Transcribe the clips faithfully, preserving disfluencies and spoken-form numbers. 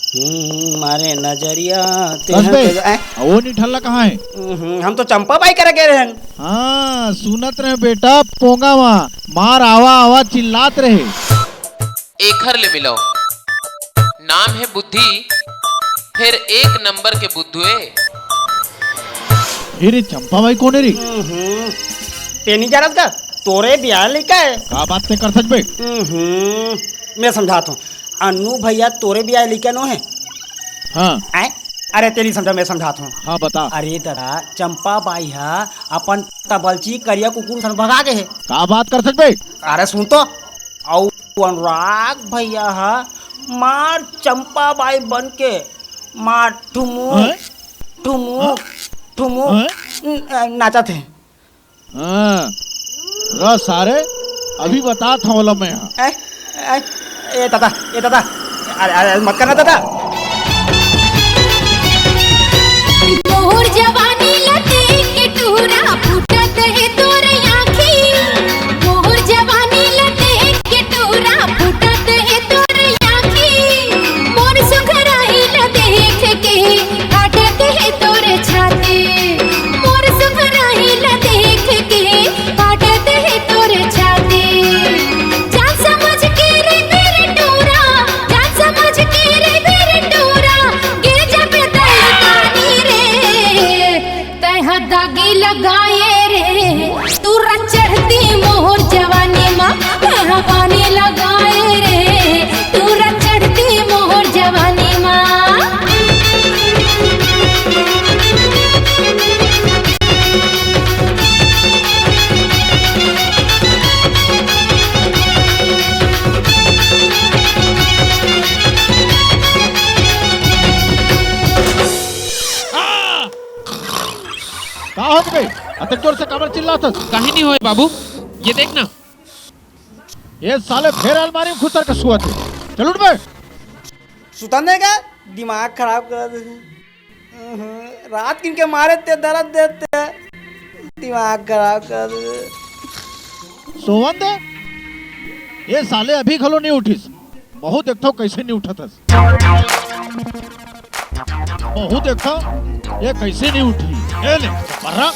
हम्म, मारे नजरिया ते बस हैं बे, तो, ऐ? आ वो निठल्ला कहाँ है? हम्म, हम तो चंपा बाई करा गे रहेन। हाँ, सुनत रहे बेटा, पोंगा मा मार आवा आवा चिल्लात रहे। एखर ले मिलव। नाम हे बुद्धि, फेर एक नंबर के बुद्धू ए। हे रे, चंपा बाई कोन ए रे? हम्म, ते नी जानत का? तोरे बियाह लइका ए। का बात ते करथस बे? हम्म, मैं समझात हूँ। अन्नू भैया तोरे बियाह लइका नो हे। हाँ। आय? अरे ते नी समझा, मैं समझात हूँ। हाँ, बता। अरे दादा, चंपा बाई हा अपन तबलची करिया कुकुर सन भगा गे हे। का बात करथस बे? अरे सुन तो, अउ अनुराग भैया हा मार चंपा बाई बन के मार ठुमुक, हाँ? ठुमुक, हाँ? ठुमुक हाँ? न-, नाचत हे। हाँ, र सारे, अभी बतात हँव ओला मैं हा। ए, ए, ए दादा, ए दादा, अरे, अरे, मत करना दादा। मोर जवानी ला देख के टूरा फूटत हे तोर आँखी। मोर जवानी ला देख के टूरा फूटत हे तोर आँखी। मोर सुघराई ला देख के फाटत हे तोर छाती। मोर सुघराई ला देख के फाटत हे तोर छाती। जान समझ के रे मेरे टूरा, जान समझ के रे मेरे टूरा, गिर जाबे तलकानी रे। तैं हा दागी लगाए रे, टूरा चढ़ती मोर जवानी मा, तैं हा पानी लगाए रे, टूरा चढ़ती मोर जवानी मा। का होगे बे? अतक जोर से काबर चिल्लाथस? कहीं नहीं होए बाबू, ये देख ना। ये साले फेर अलमारी में घुसर के सुअत हे। चल उठ बे। सुतन दे का? दिमाग खराब कर दे। अहं, रात किन के मारे ते दर्द देते। दिमाग खराब कर दे। सोवन दे। ये साले अभी घलो नहीं उठिस। महूँ देखथँव कइसे नहीं उठत हस। महूँ देखथँव, ये कइसे नहीं उठी। ए ले, बर्रा।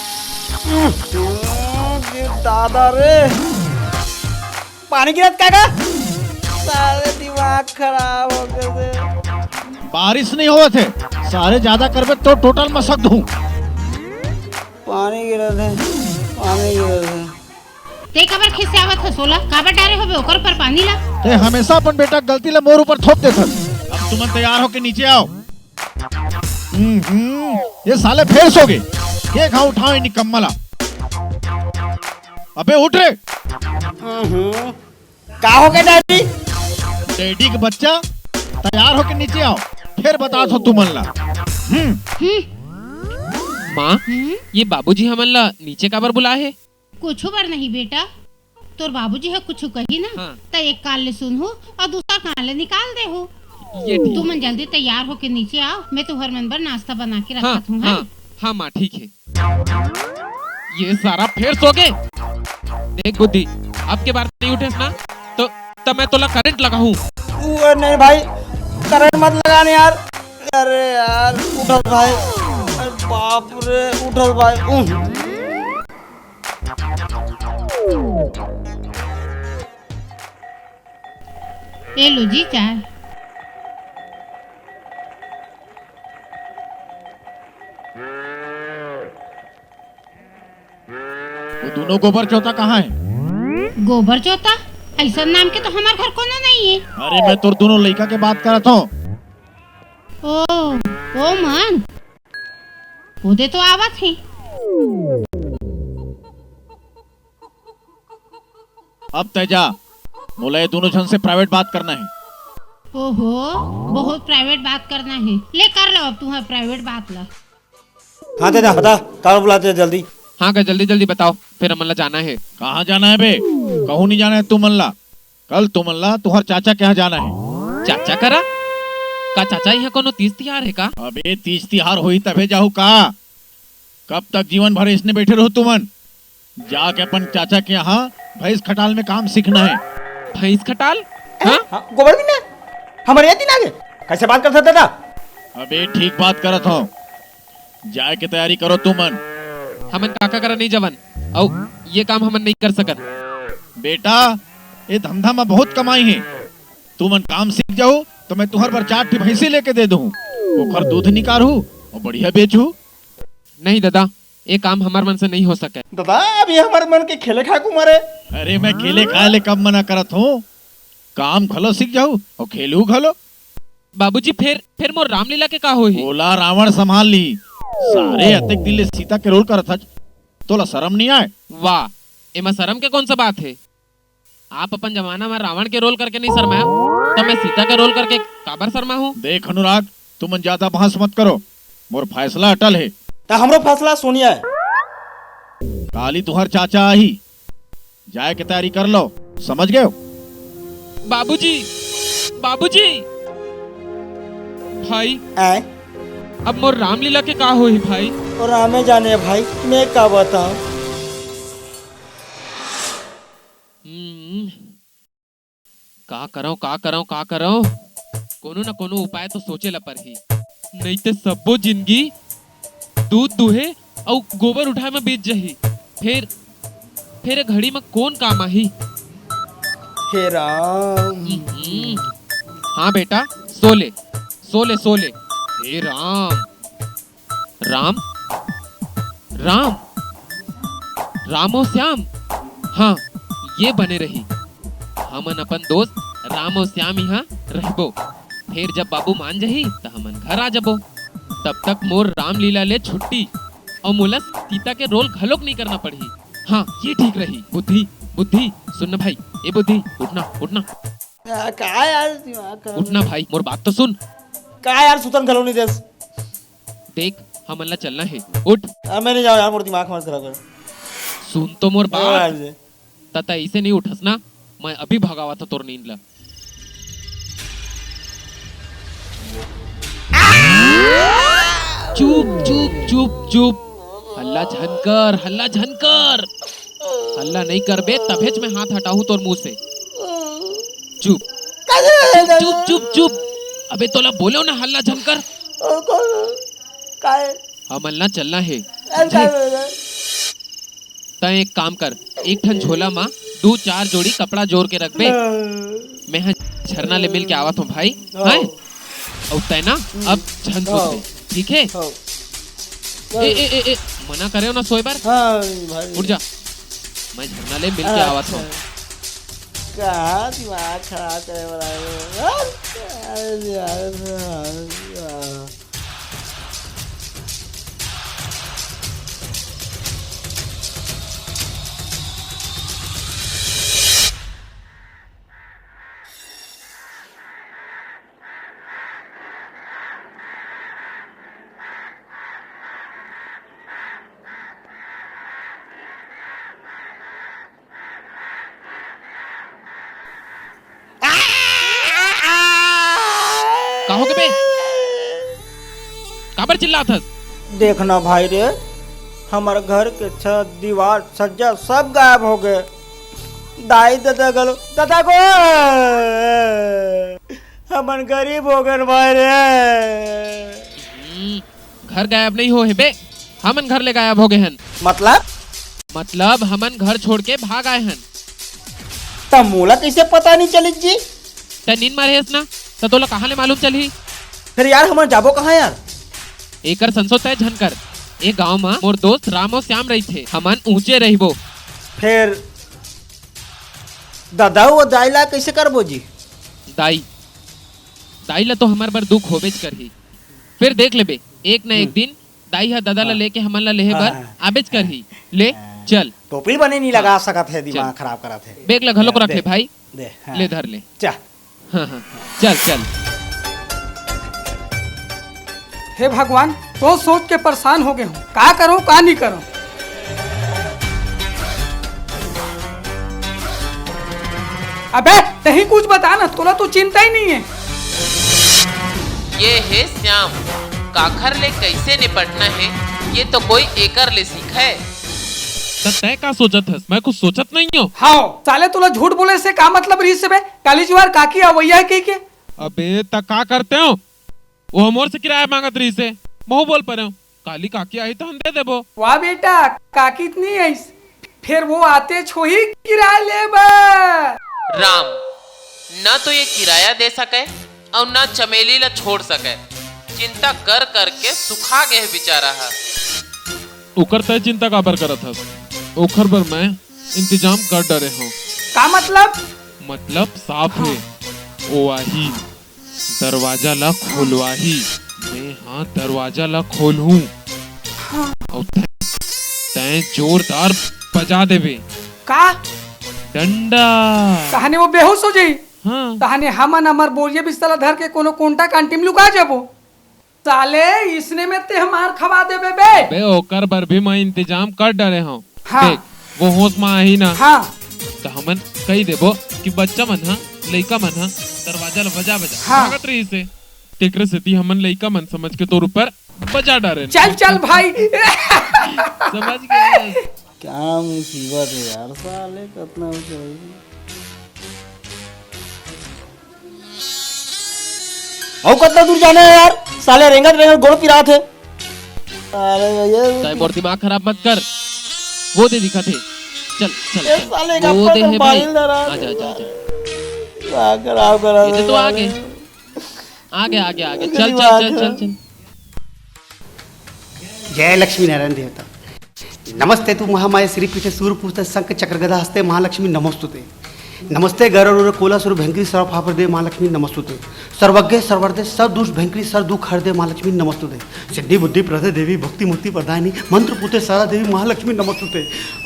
दादा रे, पानी गिरत का गा? सारे दिमाग खराब होगे। बारिश नहीं होवत हे, सारे ज्यादा करबे तो टोटल मसक दूँ। पानी गिरत हे, पानी गिरत हे। ते काबर खिसियावत हस ओला? काबर डारे होबे ओकर ऊपर पानी ला? ते हमेशा अपन बेटा के गलती ला मोर ऊपर थोप देथस। अब तुमन तैयार होके नीचे आओ। हम्म, ये साले फेर सो गे। के घाव उठाओ ये निकम्मा ला। अबे उठ रे। हम्म, का होगे डैडी? डैडी के बच्चा, तैयार होके नीचे आओ, फेर बतात हँव तुमन ला। हम्म। माँ, हम्म? ये बाबूजी हमन ला नीचे काबर बुलाए हे? कुछु बर नहीं बेटा, तोर बाबूजी ह कुछु कही ना, हाँ। त एक कान ले सुनहू अउ दूसर कान ले निकाल देहू। ये ठीक। तुमन जल्दी तैयार होके नीचे आओ, मैं तुहर मन बर नाश्ता बना के हाँ, रखत हूँ, हाँ? हाँ, हाँ माँ, ठीक हे। ये सारा फेर सो गे। देख बुद्धि, अब के बार नहीं उठेस ना, तो तब मैं तोला करंट लगाहूँ। ओ, नहीं भाई, करंट मत लगा ना यार। अरे यार, उठस भाई। अरे बाप रे, उठस भाई। उह। ए लो जी चाय। वो दूनों गोबर चोता कहाँ हे? गोबर चोता? अइसन नाम के तो हमर घर कोनो नहीं हे। अरे, मैं तोर दूनों लइका के बात करत हँव। ओ, ओ मन, ओ दे तो आवत हे। अब तैं जा, मोला ये दूनों झन से private बात करना हे। ओहो, बहुत private बात करना हे। ले कर लो अब तुँहर private बात ला। हाँ ददा, बता, काबर बुलाते हे जल्दी? हाँ गा, जल्दी जल्दी बताओ, फेर हमन ला जाना हे। कहाँ जाना हे बे? कहूँ नहीं जाना हे तुमन ला। कल तुमन ला तुँहर चाचा के यहाँ जाना हे। चाचा करा? का चाचा इहाँ कोनो तीज तिहार हे का? अबे तीज तिहार होही तभे जाहू का? कब तक जीवन भर इसने बैठे रहू तुमन? जाके अपन चाचा के यहाँ भैंस खटाल में काम सीखना हे। भैंस खटाल? हाँ? हाँ, गोबर भी ना? हमर ये दिन आगे? कइसे बात करत हस दादा? अबे ठीक बात करत हंव। जाए के तैयारी करो तुमन। हमन काका करा नइ जावन, अउ ये काम हमन नइ कर सकन। बेटा, ए धंधा म बहुत कमाई हे। तुमन काम सीख जाहू त मैं तुंहर बर चार ठी भैंसी लेके दे दूहूं। ओखर दूध निकारहू अउ बढ़िया बेचहू। नहीं ददा, ए काम हमर मन से नइ हो सकय। ददा, अभी हमर मन के खेले खाए के उमर हे। अरे, मैं खेले खाए ले कब मना करत हंव? काम घलो सीख जाहू अउ खेलहू घलो। बाबूजी, फेर, फेर मोर रामलीला के का होही? ओला रावण संभाल ली। सारे, अतेक दिन ले सीता के role करत हच, तोला शरम नइ आय? वाह, एमा शरम के कौन सा बात हे? आप अपन जमाना म रावण के role करके नइ शरमाय, त मैं सीता के role करके काबर शरमाहूं? देख अनुराग, तुमन ज्यादा बहस मत करो, मोर फैसला अटल हे। त हमरो फैसला सोनिया हे। काली तुंहर चाचा आही, जाए के तैयारी कर लो, समझ गयो? बाबूजी, बाबूजी, भाई, आय? अब मोर रामलीला के का होही भाई? ओ रामे जाने भाई, मैं का बताऊं? हम्म, का करंव, का करंव, का करंव? कोनो न कोनो उपाय तो सोचे ला परही, नइ ते सब्बो जिनगी दूध दूहे अउ गोबर उठाए म बीत जही। फेर, फेर ए घड़ी म कोन काम आही? हे राम। हम्म। हाँ बेटा, सो ले, सो ले, सो ले। हे राम, राम, राम, राम अउ श्याम। हाँ, ये बने रही। हमन अपन दोस्त राम अउ श्याम इहाँ रहिबो। फेर जब बाबू मान जही, त हमन घर आ जबो। तब तक मोर रामलीला ले छुट्टी अउ मोला सीता के role घलोक नइ करना पड़ही। हाँ, ये ठीक रही। बुद्धि, बुद्धि, सुन ना भाई, ए बुद्धि, उठ ना, उठ ना। आ, का यार, दिमाग खराब उठ ना भाई, मोर बात तो सुन। का यार, सुतन घलो नइ देस। देख, हमन ला चलना हे, उठ। आ, मैं नइ जावंव यार, मोर दिमाग मत खराब कर। सुन तो मोर बात। यार, जे। त तैं अइसे नइ उठस ना, मैं अभी भगावत हंव तोर नींद ला। चुप, चुप, चुप, चुप। हल्ला झन कर, हल्ला झन कर। हल्ला नइ करबे, तभेच मैं हाथ हटाहूं तोर मुंह से। चुप। चुप, चुप, चुप, चुप। अबे तोला बोलेंव ना, हल्ला झन कर। हमन ला चलना हे, समझे? तैं एक काम कर, एक ठन झोला म दू चार जोड़ी कपड़ा जोर के रखबे। हाँ। मैं ह झरना ले मिल के आवत हंव भाई। हाँ। हैं? अउ तैं ना अब झन सुतबे, ठीक हे? हाँ। ए, ए, ए, ए, मना करेंव ना सोए बर। हाँ, भाई। उठ जा, मैं झरना ले मिल के आवत हंव। अच्छा। का दिमाग खराब करे वाला हे? हाँ, यार, हाँ, हाँ। का होगे बे? काबर चिल्लात हस? देख ना भाई रे, हमर घर के छत, दीवार, सज्जा सब गायब होगे। दाई ददा घलो, ददा गो, हमन गरीब होगेन भाई रे। हम्म, घर गायब नइ होहे बे, हमन घर ले गायब होगे हन। मतलब? मतलब हमन घर छोड़ के भाग आए हन। त मोला कइसे पता नइ चलिस जी? तैं नींद म रहेस ना, त तोला कहाँ ले मालूम चलही? फेर यार, हमन जाबो कहाँ यार? एकर संसो तैं झन कर। ए गांव म मोर दोस्त राम अउ श्याम रहिथे, हमन उहंचे रहिबो। फेर ददा अउ दाई ला कइसे करबो जी? दाई, दाई ला तो हमर बर दुख होबेच करही। फेर देख लेबे, एक न एक हम्म। दिन दाई ह ददा ला हाँ। लेके हमन ला लेहे बर हाँ। आबेच करही। ले, हाँ। चल। टोपी बने नइ हाँ। लगा सकत हे, दिमाग चल। खराब करत हे। बैग ला घलोक हाँ, रख ले दे। भाई। दे, हाँ। ले धर ले। चा। हाँ, हाँ। चल, चल। हे भगवान, तो सोच के परेशान होगे हंव, का करंव, का नइ करंव। अबे, तहीं कुछ बता ना, तोला तो चिंता ही नइ हे। ये हे श्याम, काखर ले कइसे निपटना हे, ये तो कोई एकर ले सीखे। त तैं का सोचत हस? मैं कुछ सोचत नइ हंव। हाव, साले तोला झूठ बोले से का मतलब रहिस हे बे? काली जुवार काकी अवइया हे कहिके। अबे, त का करते हो? वो मोर से किराया मांगत रहिस हे, महू बोल परे हो, काली काकी आही त हम दे देबो। वाह बेटा, काकी इतनी है, फिर वो आते छोही किराया लेबा। राम, न तो ये किराया दे सके अउ न चमेली ला छोड़ सके। चिंता कर करके सुखा गे हे बेचारा ह। ओकर तय चिंता काबर करत हस? ओखर बर मैं इंतजाम कर डरे हंव। का मतलब? मतलब साफ हाँ। हे, ओ आही, दरवाजा ला खोलवाही। मैं हा दरवाजा ला खोलहूं। हाँ। अउ तैं, तैं जोरदार बजा देबे। का? डंडा। तहने वो बेहोश हो जाई। हाँ। तहने हमन हमर बोरिया बिस्तर ला धर के कोनो कोंटा कांटी म लुका जाबो। साले, इसने में ते हमार खवा देबे बे। बे, ओकर बर भी मैं इंतजाम कर डरे हंव। हाँ। देख, वो होश में आही ना, हाँ। त हमन कही देबो कि बच्चा मन ह, लइका मन ह दरवाजा ल बजा बजा हाँ। भागत रहिस हे। तेकरे सेती हमन लइका मन समझ के तोर ऊपर बजा डारे। चल, चल भाई। समझ गए? क्या मुसीबत है यार, साले कतना ऊंचाई। अउ कतना दूर जाना है यार, साले रेंगत रेंगत गोड़ पिरात है। अरे भैया, तय मोर दिमाग खराब मत कर। वो दे दिखत हे। चल, चल, ये चल। साले का वो दे पकड़ हे भाई। बारिल धरा आजा, आजा, आजा। दिमाग खराब करा ये दे तो आगे। आगे, आगे, आगे। चल, चल, चल, चल, चल। जय लक्ष्मी नारायण देवता। नमस्ते तु महामाये श्रीपीठे शूरपूर्ते शंख चक्र गदा हस्ते महालक्ष्मी नमोस्तुते। नमस्ते गरुड़ कोलासुर भयंकरी सर्वपाप हरदे महालक्ष्मी नमोस्तुते। सर्वज्ञे सर्वरदे सर्व दुष्ट भयंकरी सर्व दुख हरदे महालक्ष्मी नमोस्तुते। सिद्धि बुद्धि प्रदे देवी भक्ति मुक्ति प्रदायिनी मंत्र पूते सदा देवी महालक्ष्मी नमोस्तुते।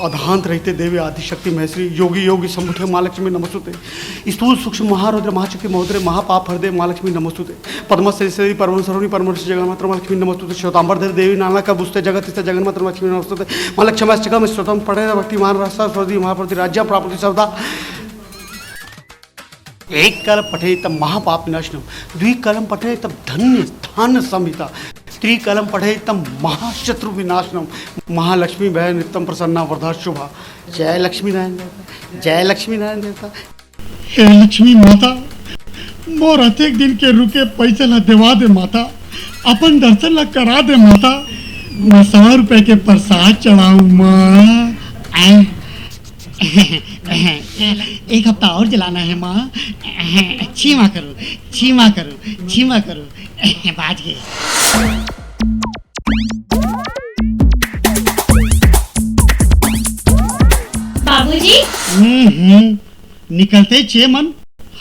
अधांत रहते देवी आदिशक्ति महेश्वरी योगी योगी संभुठे महालक्ष्मी नमोस्तुते। स्थूल सूक्ष्म महारौद्र महाचक्री महोदर महापाप हरदे महालक्ष्मी नमोस्तुते। पद्मश्री श्री परम सरोनी परम ऋषि जगन्मात्र महालक्ष्मी नमोस्तुते। श्वेतांबर धर देवी नाना का बुझते जगत स्थित जगन्मात्र महालक्ष्मी नमोस्तुते। महालक्ष्मी अष्टकम श्रोतम पढ़े भक्ति महान राष्ट्र स्वर्दी महाप्रति राज्य प्राप्ति सदा। एक कलम पठे तब महापाप विनाशनम, द्विकलम पठे तब धन्य धान संहिता, त्रिकलम पठे तब महाशत्रु विनाशनम। महालक्ष्मी भय नित्यम प्रसन्ना वरदा शुभा। जय लक्ष्मी नारायण देवता, जय लक्ष्मी नारायण देवता। हे लक्ष्मी माता, मोर अतेक दिन के रुके पइसा ला देवा दे माता, अपन दर्शन ला करा दे माता, मैं सौ रुपए के प्रसाद चढ़ाऊं माँ। आय। एक हफ्ता और जलाना है माँ, क्षमा करो, क्षमा करो, क्षमा करो। बाज गए। बाबूजी। हम्म, हम्म। निकलते चे मन।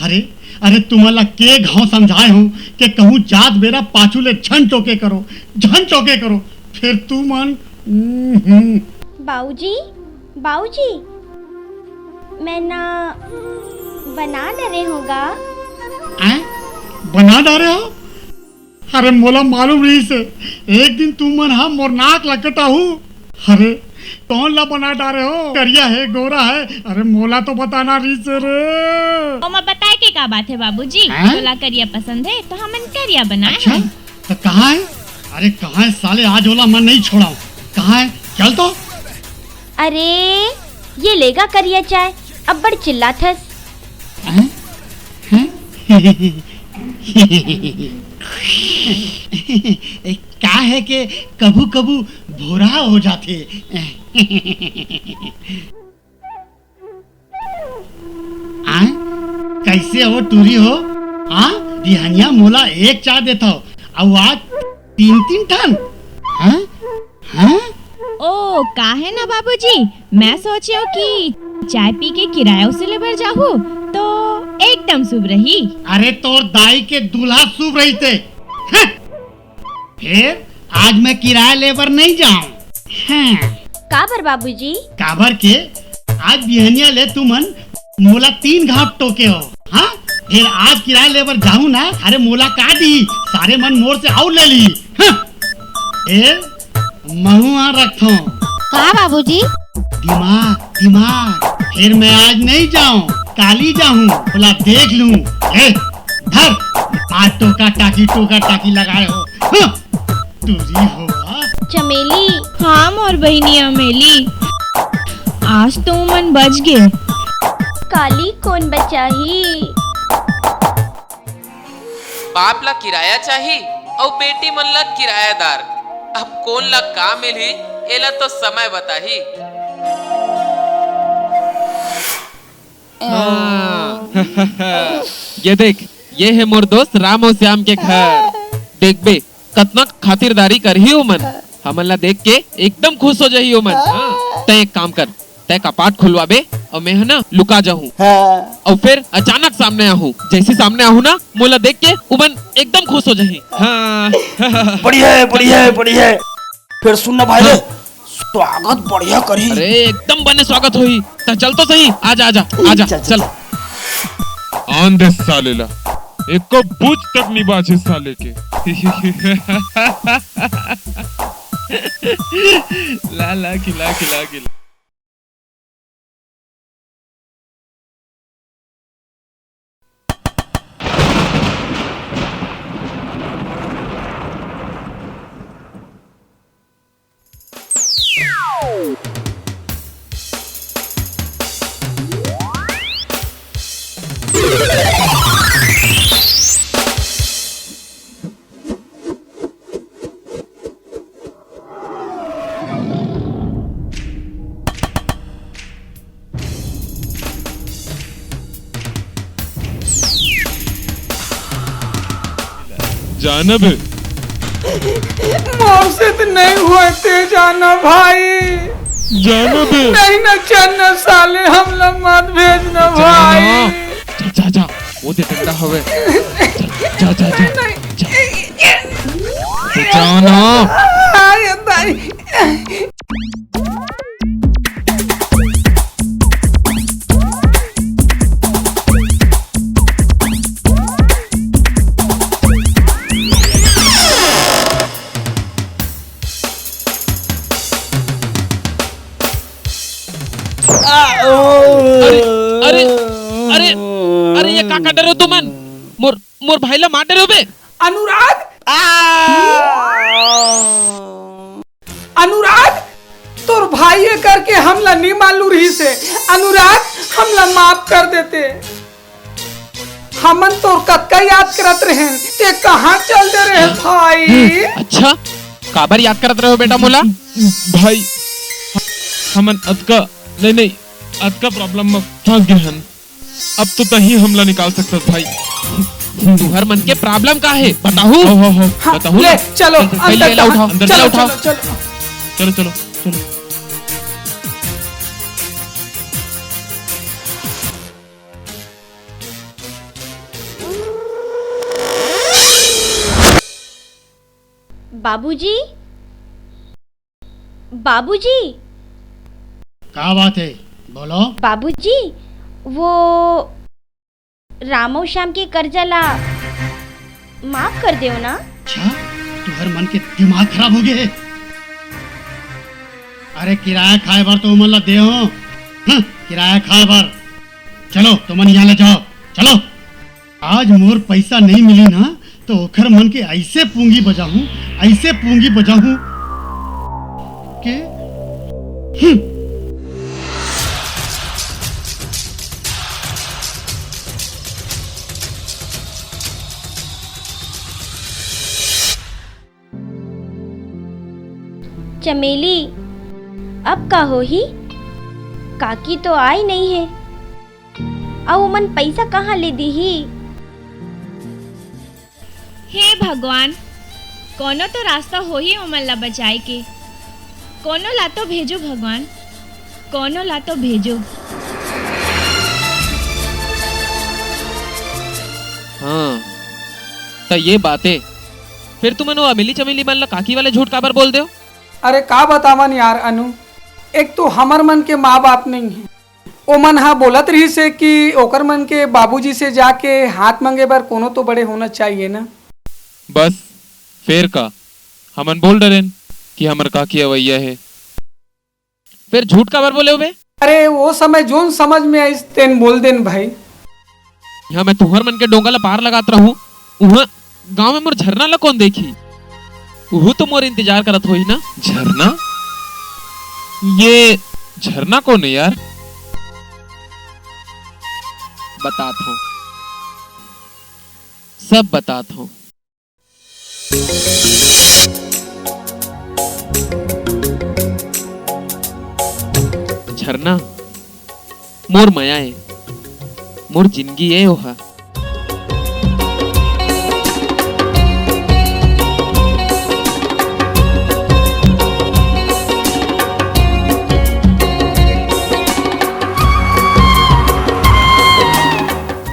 अरे, अरे, तुमन ला के घाव समझाए हंव के कहूं जात बेरा पाछू ले झन टोके करो, झन टोके करो। फिर तुमन, हम्म, हम्म। बाऊजी, बाऊजी, मैं ना बना डरे हंव गा। आय? बना डारे हो? अरे मोला मालूम रहिस हे, एक दिन तुमन हा मोर नाक ला कटाहू। अरे कौन ला बना डारे हो, करिया है गोरा है? अरे मोला तो बताना रहिस हे रे। ओमा बताए के का बात है बाबूजी? हैं? तोला करिया पसंद है तो हमन करिया बनाए अच्छा, हैं। तो कहाँ है? अरे कहाँ है साले, आज ओला मैं नहीं छोड़ाऊं। कहाँ है? चल तो। अरे ये लेगा करिया चाय, अब्बड़ चिल्लाथस। हैं? हैं? का है के कभू कभू भोरा हो जाथे। आय? कैसे हो टूरी हो? हाँ, बिहनिया मोला एक चाय देथव, अउ आज तीन तीन ठन। हाँ? हाँ? ओ, का है ना बाबूजी, मैं सोचे हंव कि चाय पी के किराया वसूले बर जाहू, तो एकदम शुभ रही। अरे, तोर दाई के दूल्हा शुभ रहिथे। हाँ। फिर आज मैं किराया ले बर नहीं जाऊं। हाँ। काबर बाबूजी? काबर के आज बिहनिया ले तुमन मोला तीन घाव टोके हो। हाँ? फिर आज किराया ले बर जाहूं ना, अरे मोला का दी, सारे मन मोर से अउ ले ली। हाँ। ए, महू आ रखथों। का बाबूजी? दिमाग, दिमाग। फिर मैं आज नहीं जाऊं, काली जाहूं, बोला देख लूं। ए, धर, आज टोका टाकी, टोका टाकी लगाए हो। हाँ, तुरी हो। चमेली। हाँ, मोर बहिनी अमेली। आज तो मन बच गे। काली कोन बचाही? बाप ला किराया चाही, अउ बेटी मन ला किरायादार। अब कोन ला का मिलही, एला तो समय बताही। हाँ। ये देख, ये हे मोर दोस्त राम अउ श्याम के घर। देखबे, कतना खातिरदारी करही ओमन। हमन ला देख के एकदम खुश हो जाही ओमन। हाँ, तैं एक काम कर, तैं कपाट खुलवाबे अउ मैं ह ना लुका जाहूँ। हाँ। अउ फिर अचानक सामने आहूँ। जैसे सामने आहूँ ना, मोला देख के ओमन एकदम खुश हो जाही। हाँ। बढ़िया हे, बढ़िया हे, बढ़िया हे। फिर सुन ना भाई हाँ। रे, स्वागत बढ़िया करही। अरे एकदम बने स्वागत होही। त चल तो सही, आजा, आजा, आजा, चल, चल, चल। चल। आन दे साले ला, एको बूच तक नी बाचे साले के। ला, ला, खिला, खिला, खिला। जानबे। मोर से तो नहीं हुआ ते जाना भाई। जानबे। नहीं ना चन्ना साले, हमला मत भेजना भाई। जा, जा, जा। वो दे डंडा हवे। जा, जा, जा। नहीं। जा। जा ना। आय, दाई। अरे, अरे, अरे, अरे, ये का कर डरे हो तुमन? मोर, मोर भाई ला मार डरे हो बे? अनुराग? अनुराग, तोर भाई ये करके हमला नी मालूम रहिस हे। अनुराग, हमला माफ कर देते। हमन तोर कतका याद करत रहेन, ते कहाँ चल दे रहे भाई? अच्छा, काबर याद करत रहे हो बेटा मोला? भाई, हमन अतका, नहीं, नहीं, अतका problem में फंस गए हन। अब तो तहीं हमला निकाल सकथस भाई। तुहर मन के problem का हे? बताहू? हो, हो, हो, हाँ, बताहू ले, ना। चलो, चल, चल, अंदर पहले चलो, एला उठाओ, अंदर चलो, चलो उठाओ। चलो, चलो। चलो, चलो, चलो। बाबूजी, बाबूजी। का बात हे? बोलो। बाबूजी, वो राम अउ श्याम के कर्जा ला माफ कर देव ना। अच्छा, तुहर मन के दिमाग खराब हो गए हे। अरे, किराया खाए बर तो ओमन ला दे हो। हं, किराया खाए बर। चलो, तुमन यहाँ ले जाओ, चलो। आज मोर पैसा नहीं मिली ना, तो ओखर मन के ऐसे पूंगी बजाहूं, ऐसे पूंगी बजाहूं के, हम्म। चमेली, अब का होही? काकी तो आई नहीं है, अउ ओमन पइसा कहाँ ले दिही? हे भगवान, कोनो तो रास्ता होही ओमन ला बचाए के। कोनो ला तो भेजो भगवान, कोनो ला तो भेजो। हाँ, त ये बाते। फिर तुमन वो अमेली चमेली मन ला काकी वाले झूठ काबर बोल देव? अरे का बतावन यार अनु, एक तो हमर मन के माँ बाप नहीं है, ओमन हा बोलत रहिस हे कि ओकर मन के बाबूजी से जाके हाथ मांगे बर कोनो तो बड़े होना चाहिए ना। बस, फेर का? हमन बोल डरेन कि हमर काकी अवइया हे। फेर झूठ काबर बोले होबे? अरे, वो समय जोन समझ में आइस, तेन बोल देन भाई। यहाँ मैं तुहर मन के डोंगा ला पार लगात रहूं, उहाँ गांव में मोर झरना ला कौन देखी? उहू तो मोर इंतजार करत होही ना। झरना? ये झरना कौन है यार? बतात हूँ। सब बतात हूँ। झरना, मोर मया ए, मोर जिंदगी ए ओहा।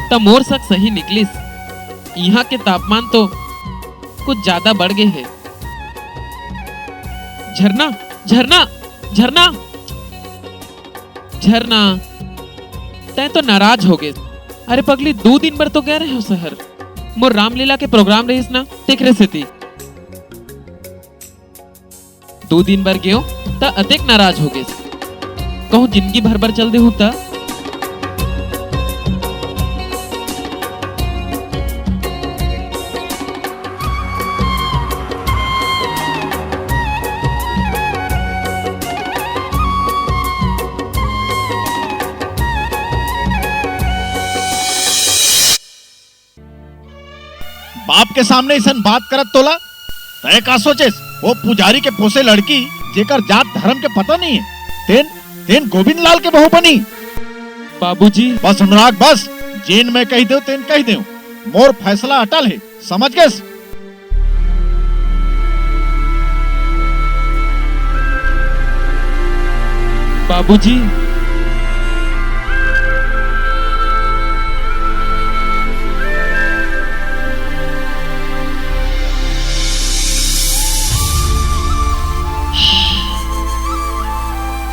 त मोर शक सही निकलिस। इहाँ के तापमान तो कुछ ज्यादा बढ़ गे हे। झरना, झरना, झरना, झरना, तैं तो नाराज हो गेस। अरे पगली, दू दिन बर तो गे रहेंव शहर, मोर रामलीला के program रहिस ना, तेकरे सेती। दू दिन बर गेंव, त अतेक नाराज हो गेस। कहूँ जिंदगी भर बर चल देहूँ त? बाप के सामने अइसन बात करत तोला? तैं का सोचेस? वो पुजारी के पोसे लड़की, जेकर जात धरम के पता नइ हे, तेन, तेन गोविंद लाल के बहू बनी? बाबूजी। बस अनुराग, बस। जेन मैं कहि देंव, तेन कहि देंव। मोर फैसला अटल हे, समझ गेस? बाबूजी।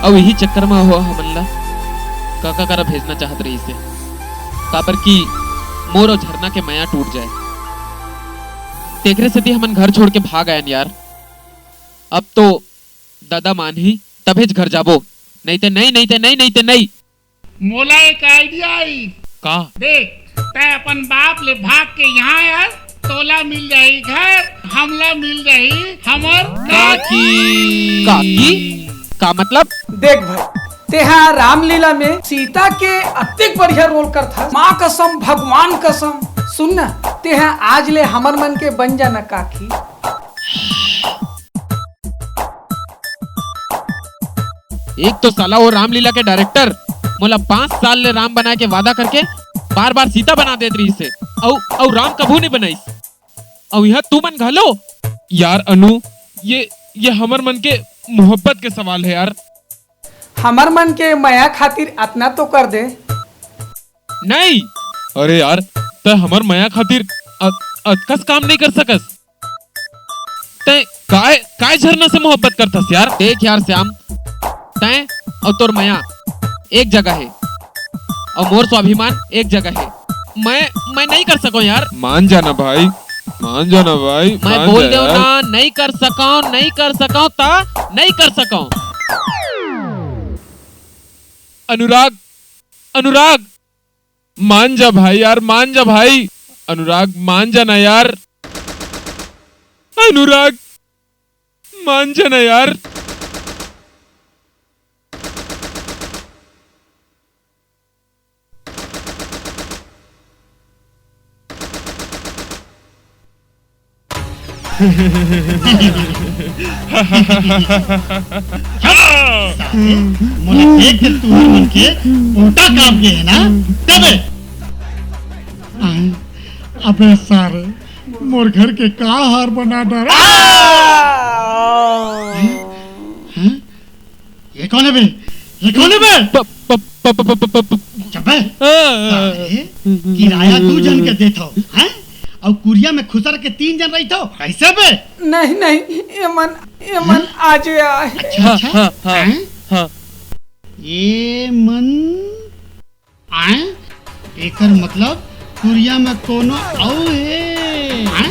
अउ इही चक्कर म हो हमन ला काका करा भेजना चाहत रहिस हे, काबर कि मोर अउ झरना के मया टूट जाय। तेकरे सेती हमन घर छोड़ के भाग आयन यार। अब तो ददा मानही तभेच घर जाबो, नइ ते नइ, नइ ते नइ, नइ ते नइ। मोला एक idea आई। का? देख, तैं अपन बाप ले भाग के यहाँ आ, तोला मिल जाही घर, हमला मिल जाही हमर काकी। काकी? का मतलब? देख भाई, तेहा रामलीला में सीता के अतेक बढ़िया role करथस, माँ कसम, भगवान कसम। सुन ना, तेहा आज ले हमर मन के बन जाना काकी। एक तो साला वो रामलीला के director मोला पाँच साल ले राम बनाए के वादा करके बार-बार सीता बना देत रहिस हे, अउ, अउ राम कभू नइ बनाइस। अउ इहाँ तुमन घलो। यार अनु, ये, ये हमर मन के मोहब्बत के सवाल हे यार। हमर मन के मया खातिर अतना तो कर दे। नइ। अरे यार, तैं हमर मया खातिर अत-, अतकस काम नइ कर सकस। तैं काय, काय झरना से मोहब्बत करथस यार? देख यार श्याम, तैं अउ तोर मया एक जगह हे, अउ मोर स्वाभिमान एक जगह हे। मैं, मैं नइ कर सकंव यार। मान जाना भाई, मान जाना भाई, मैं मान बोल जा देंव यार। ना, नइ कर सकंव, नइ कर सकंव, त नइ कर सकंव। अनुराग, अनुराग, मान जा भाई यार, मान जा भाई। अनुराग, मान जा ना यार। अनुराग, मान जा ना यार। साले, मोला देख के तुहर मन के पोटा कांप गे हे ना, तबे। आय, अबे सारे, मोर घर के का हाल बना डारे। हैं? हैं? ये कौन है बे? ये कौन है बे? प-, प-, प-, प-, प-, प-, प-, चुप बे। आ। साले, किराया दू झन के देथव, हैं? अउ कुरिया में खुसर के तीन झन रहिथव, अइसे बे? नहीं, नहीं, ये मन, ये मन हैं? आजे आय। अच्छा, हाँ, अच्छा। हाँ, हाँ, हैं? हाँ। ये मन आय? एकर मतलब कुरिया में कोनो अउ हे। आय?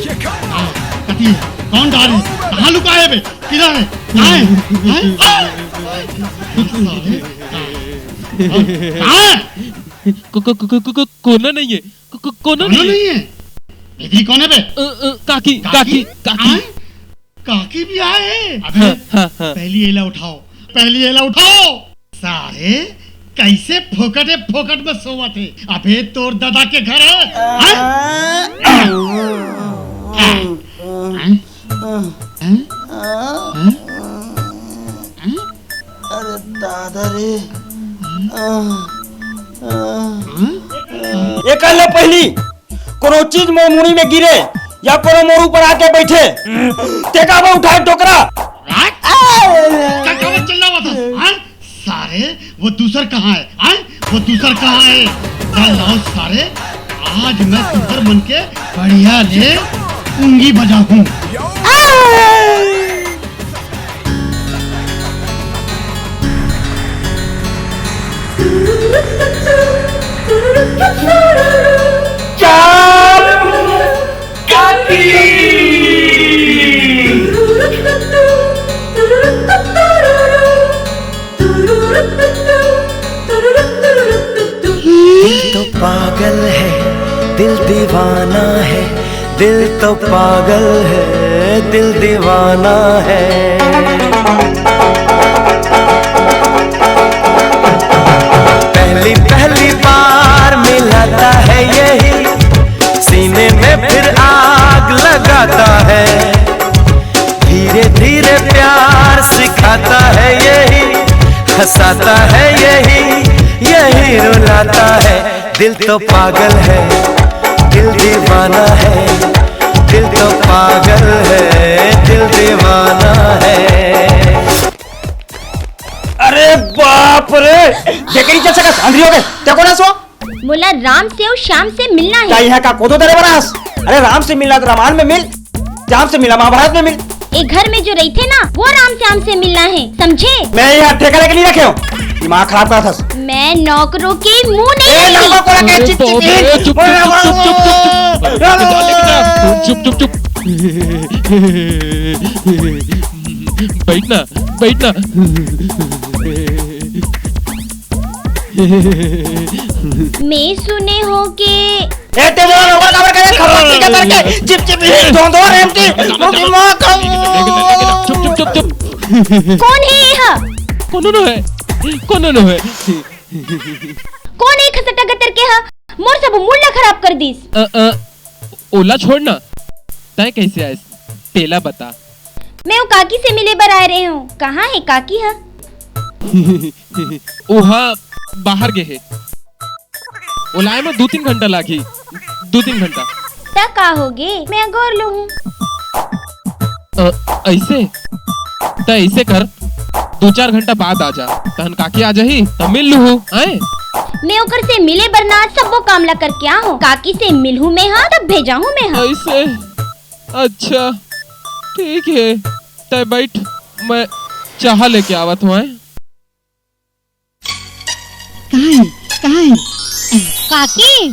हाँ, कति हे? कौन डारे? कहाँ लुकाए बे? किधर हे? कहाँ हे? हैं? आ! साले, कहाँ? कहाँ हे? को-, को-, को-, को-, को-, को-, कोनो नहीं हे। को-, को-, कोनो कोनो नहीं हे। नहीं हे? भीतरी कौन हे बे? अ, अ, काकी, काकी? काकी, काकी। आय? काकी भी आए। अबे, हाँ, हाँ, हाँ। पहली एला उठाओ, पहली एला उठाओ। साले, कैसे फोकट हे, फोकट में सोवत हे? अबे, तोर दादा के घर हे, हैं? अरे दादा रे। एकर ले पहिली कोनो चीज मोर मुड़ी में गिरे या कोनो मोर ऊपर आके बैठे, तेका बा उठाए टोकरा। क्या, क्या चिल्ला हुआ था? हाँ? सारे, वो दूसर कहाँ है? हाँ? वो दूसर कहाँ है? चल लाओ सारे, आज मैं दूसर मन के बढ़िया ले उंगी बजाऊं। दिल तो पागल है, दिल दीवाना है, दिल तो पागल है, दिल दीवाना है। पहली पहली बार मिलाता है यही, सीने में फिर आग लगाता है। धीरे धीरे प्यार सिखाता है यही, हंसाता है यही, यही रुलाता है। दिल तो पागल है, दिल दीवाना है, दिल तो पागल है, दिल दीवाना है। अरे बाप रे, देखे नहीं चल सकत, अंधरी हो गए। देखो ना सो। मोला राम से अउ श्याम से मिलना का है। यहाँ का कोदो दरे बरास? अरे राम से मिलना तो रामायण में मिल, श्याम से मिलना महाभारत में मिल। ए घर में जो रहिथे ना, वो राम श्याम से मिलना है, समझे? मैं यहाँ ठेका लेके नहीं रखे हो, दिमाग खराब करा था। मैं नौकरों के मुंह नहीं ए, ली। नौकर को रखे, चिप, चिप, चिप। चुप चुप चुप चुप चुप चुप चुप चुप चुप बैठना, बैठना। मैं सुने हो के ए, ते जो नौकर का करे, खबर की कतर के, चिप, चिप, ये धोंधो रेमटी, मोटी माँ का। चुप चुप चुप चुप। कौन है यह? कोनो नो है, कोनो नो है। कौन है खसटा गतर के हा? मोर सब मूड ला खराब कर दीस। अ, अ, ओला छोड़ ना, तय कैसे आयस, तेला बता। मैं वो काकी से मिले बर आए रहे हूँ। कहाँ है काकी हा? ओहा बाहर गे हे। ओला आए में दू तीन घंटा लागही, दू तीन घंटा। त का होगे, मैं अगोर लूँ हूँ। अ, ऐसे? त ऐसे कर, दू चार घंटा बाद आ जा, तहन काकी आ जाही, त मिल लूहू, आए? मैं ओकर से मिले बर ना सब्बो काम ला करके आहूँ। काकी से मिलहूँ मैं हा, तब भेजाहूँ मैं हा। ऐसे? अच्छा, ठीक है, तय बैठ, मैं चाह लेके आवत हूँ, आए? कहाँ है? कहाँ है? काकी।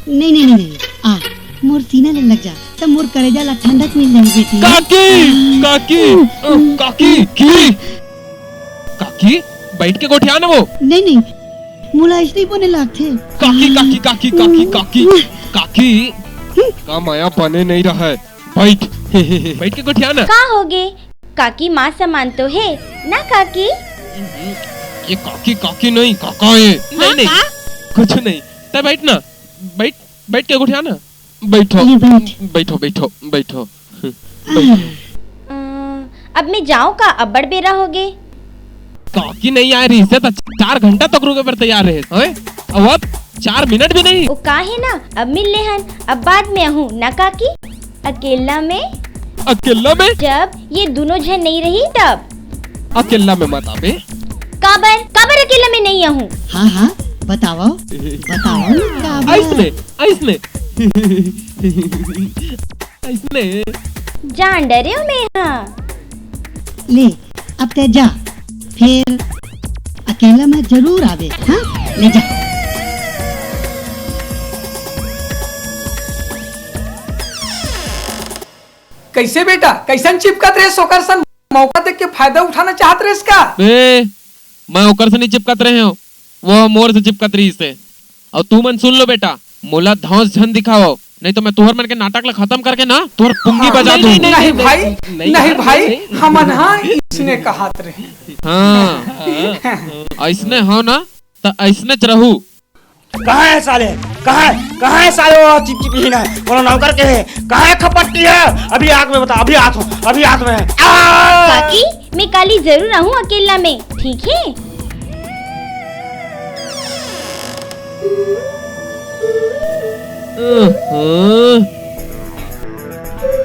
नहीं, नहीं, नहीं, नहीं। आ, मोर सीना ले लग जा, तब मोर करेजा ला ठंडक मिल जाही बेटी। काकी, काकी, अ, काकी, की? काकी, बैठ के गोठिया ना वो। नहीं, नहीं, मोला ऐसने बने लागथे। काकी, काकी, काकी, काकी, काकी, काकी, का माया बने नहीं रहा है। बैठ, बैठ के गोठिया ना। का होगे? काकी माँ समान तो है ना काकी? ये काकी, काकी नहीं, काका है। नहीं, नहीं, कुछ नहीं। तय बैठ ना, बैठ, बैठ के गोठिया ना। बैठो, ये बैठ। बैठो, बैठो, बैठो। अ, अब मैं जाऊँ का? अब्बड़ बेरा होगे। काकी नहीं आ रही से तो चार घंटा तक रुके पर तैयार रहे, हैं? अब, अब चार मिनट भी नहीं। वो का है ना, अब मिल लेहन, अब बाद में आहूँ ना काकी, अकेला में। अकेला में? जब ये दोनों झन नहीं रही तब। अकेला में मत आबे। काबर, काबर अकेला में नहीं आहूँ? हाँ, हाँ, बताओ, बताओ ना काबर। ऐसने, ऐसने, ऐसने। जान डरे हो मैं हाँ। ले, अब ते जा, फिर अकेला में जरूर आवे, हाँ? ले जा। कैसे बेटा, कैसन चिपकत रहे ओकर सन? मौका देख के फायदा उठाना चाहत रहे इसका? ए, मैं ओकर से नहीं चिपकत रहे हूँ, वो मोर से चिपकत रही से। और तू मन सुन लो बेटा, मोला धौंस झन दिखाओ, नहीं तो मैं तुहर मन के नाटक ला खत्म करके ना तुहर पुंगी बजा दूँ। नहीं भाई, नहीं भाई, हमन हाँ इसने कहत रहे। हाँ, ऐसने हो ना, त ऐसने च रहू। कहाँ है साले? कहाँ है, कहाँ है साले वो चिपचिपी ना? बोलो नौकर के है। कहाँ है खपट्टी है? अभी आके मैं बता, अभी आत हूँ, अभी आत मैं। आ! काकी, मैं काली जरूर आहूँ अकेला में, ठीक है? ओहो।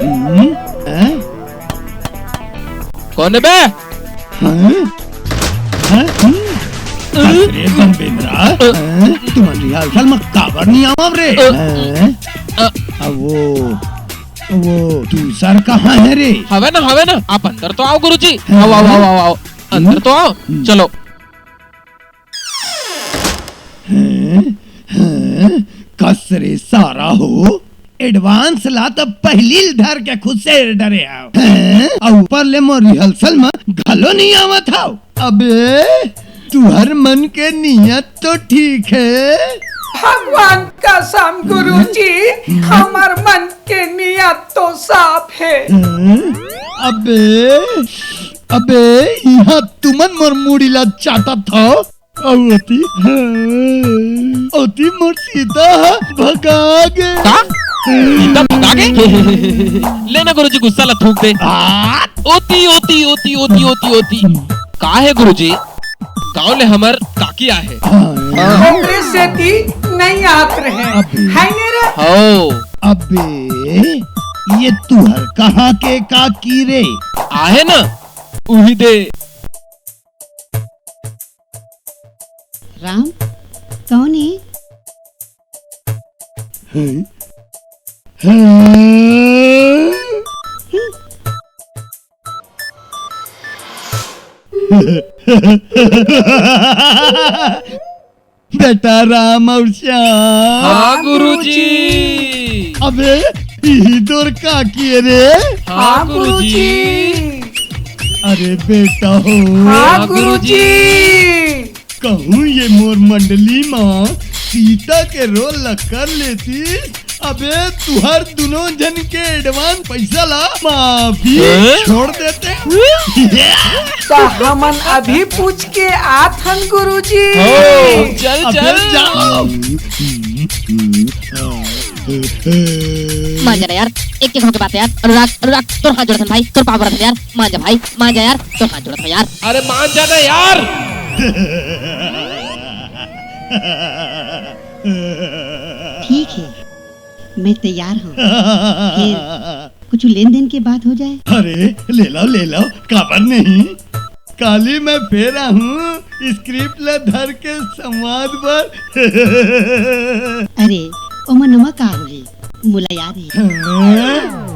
हम्म, हैं? कौन है बे? हैं? हैं? हम्म। अरे बम बेंदरा, हैं? तुमन rehearsal म काबर नहीं आवव रे? अ, हैं? अ, अब वो, वो दूसर कहाँ है रे? हवे ना, हवे ना, आप अंदर तो आओ गुरुजी। हैं? आओ, आओ, आओ, आओ, आओ। अंदर तो आओ, हम्म। चलो। हैं? हैं? कस रे सारा हो, advance ला त पहिली ल धर के खुसेर डरे हव। हैं? अउ ऊपर ले मोर rehearsal म घलो नइ आवत हव। अबे, तुहर मन के नियत तो ठीक हे। भगवान कसम गुरुजी, हमर मन के नियत तो साफ हे। हैं? अबे, अबे, इहाँ तुमन मोर मुड़ी ला चाटत हव। अउ ओती, ओती मोर सीता ह भगा गे। का? सीता भगा गे? ले ना गुरुजी, गुस्सा ला थूक दे। आ? ओती, ओती, ओती। का हे गुरुजी? गाँव ले हमर काकी आहे। ओकरे सेती नइ आत रहे। अबे। है ने रे? हव। अबे, ये तुहर कहाँ के काकी रे? आहे ना, उही दे। राम, कौन है? हैं? हैं? बेटा राम अउ श्याम। हाँ, गुरुजी। अबे, इही तोर काकी हे रे? हाँ, गुरुजी। अरे बेटा हो। हाँ, गुरुजी। कहूँ ये मोर मंडली म सीता के role ल कर लेतिस, अबे तुहर दुनों झन के advance पैसा ला माफी हैं? छोड़ देते। त हमन अभी पूछ के आत हन गुरुजी। हो, चल, अबे चल। जाओ। मान जा ना यार, एक एक होके बात है यार। अनुराग, अनुराग, तोर हाथ जोड़त हन भाई, तोर पाँव परत हन यार, मान जा भाई, मान जा यार, तोर हाथ जोड़त हन यार। अरे मान जा ना यार। ठीक है, मैं तैयार हूँ। फिर कुछ लेन देन के बात हो जाए। अरे ले लो, ले लो, काबर नहीं। काली मैं फेर आहूँ script ला धर के संवाद बर। अरे ओमा नवा का होही, मोला याद हे। हाँ?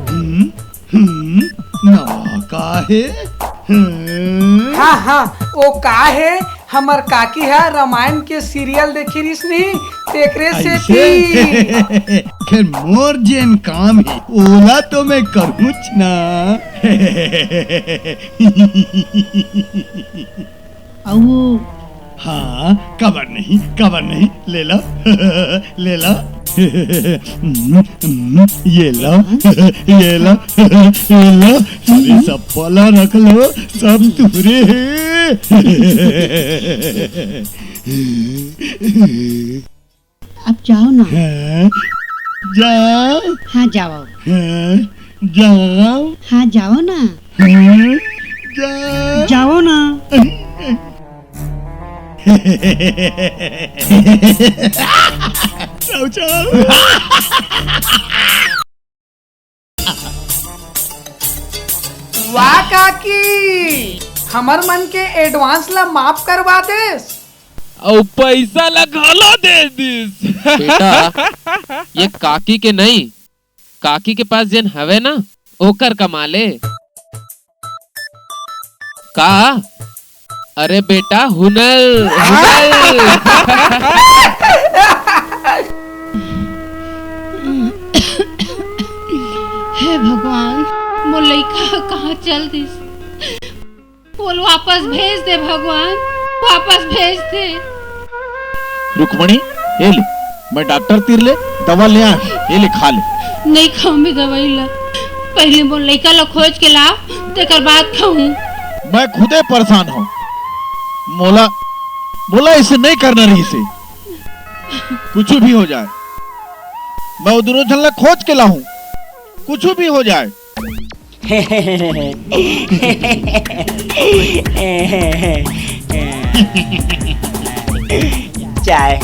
हम्म, हम्म, नवा का हे? हम्म। हाँ, हाँ, ओ का हे, हमर काकी ह रामायण के serial देखे रिहिस नहीं, तेकरे अइसे? सेती। फेर मोर जेन काम हे, ओला तो मैं करूँच ना। अउ वो हाँ, काबर नहीं, काबर नहीं, ले ला, ले ला। ये ला, ये ला, ये ला। सारे सब पला रख लो, सब तुहरे हे। अब जाओ ना। हैं? जाओ। हाँ, जाओ। हैं? जाओ। हाँ, जाओ ना। हैं? जाओ। जाओ ना। जाओ, जाओ। वाह काकी, हमर मन के advance ला माफ करवा देस। अउ पैसा ला घलो दे दिस। बेटा, ये काकी के नहीं, काकी के पास जेन हवे ना, ओकर कमाल ए। का? अरे बेटा, हुनर, हुनर। हे भगवान, मोर लइका ह कहाँ चल दिस? ओला वापस भेज दे भगवान, वापस भेज दे। रुक्मणी, ए ले, मैं डॉक्टर तीर ले दवा ले आय हूँ, ए ले खा ले। नहीं खाऊं मैं दवाई ला, पहले मोर लइका ला खोज के ला, तेकर बाद खाऊं। मैं खुदे परेशान हूँ, मोला, मोला इसे नहीं करना रहिसे। कुछ भी हो जाए, मैं वो दुनों झन ला खोज के लाहूं, कुछ भी हो जाए। चाय।